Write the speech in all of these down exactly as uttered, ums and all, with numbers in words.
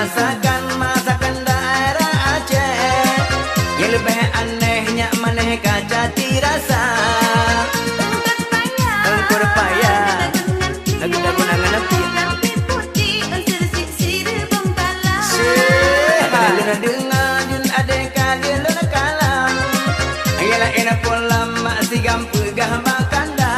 Masakan-masakan daerah Aceh, nyang leubeh aneh nyak maneh ka cati rasa. Eungkot paya, eungkot paya, lagu dabu nang ngeneupit. Tapi putih, unsur sisir bongkala. Syeh, lôn deungoe jun adé ka lôn kalam. Nyang laén pulang mak sigam peugah bak kanda.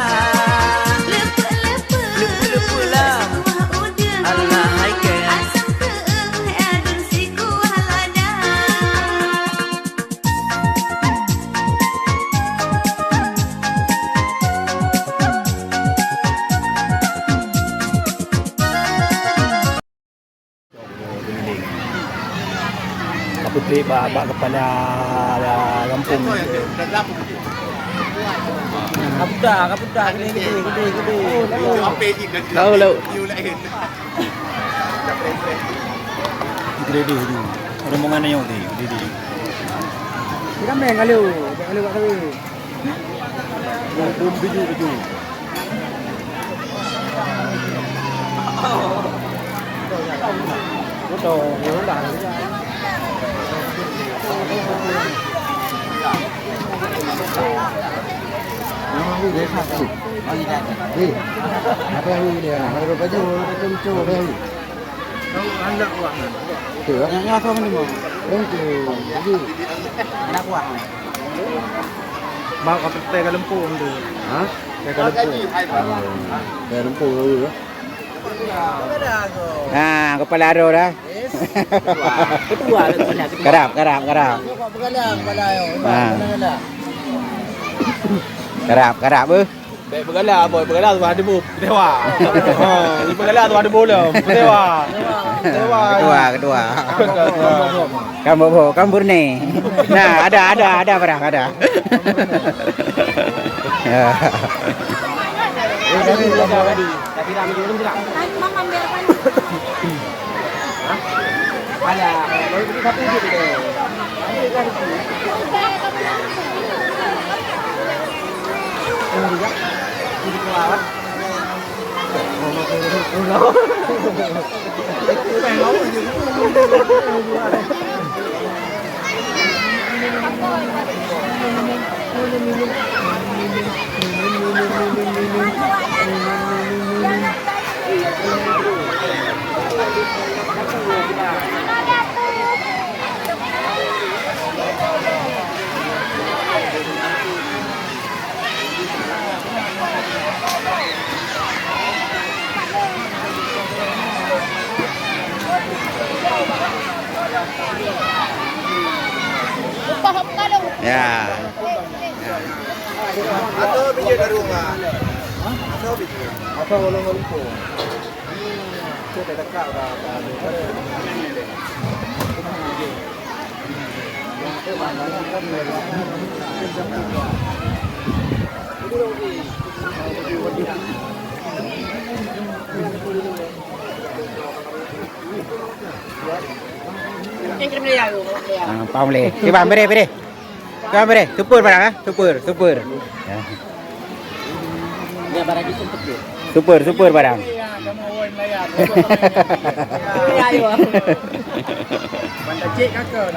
Leupeu-leupeu, leupeu-leupeu lah. Sebuah udeueng. Alah hai kèe. Asam teueng, adun sikuah lada. Ka peutrép bak, bak kepala gampông. Ka puta, ka puta, gede, gede, gede, gede. Tahu, tahu. Gede, gede. Rombongan nyoe gede, gede. Ramai kalau, kalau kat sana. Bom tujuh tujuh. Apa yang dia? Baru baju, baru kencur. Anak buah. Betul, kan? Yang, yang apa nama? Betul. Jadi, anak buah. Mau kau pergi ke Lempung tu. Ha? Ke Lempung. Ah, ke Lempung dulu, ya. Ha, kepala roh dah. Ketua, ketua. Karab, karab, karab. Kepala, kepala, ya. Ha. Kepala. Karab, karab, eh. Bèk beugala, boh, beugala tuha debu, keucewa. Ha, beugala tuha debu lom, keucewa. Keucewa. Ketua, ketua. Kan bobo, kan burne. Nah, ada, ada, ada barang, ada. Ya. Ya. Atau biji dari rumah. Atau biji. Atau orang lupa. Itu dah dekat dah. Ah, paham lé. Kiban, beri, beri. Kiban, beri. Super barang, eh? Super, super. Ya. Ya, barang itu super. Super, super barang. Ya, kamu awal melayar. Ya, ya. Banda cek kakak.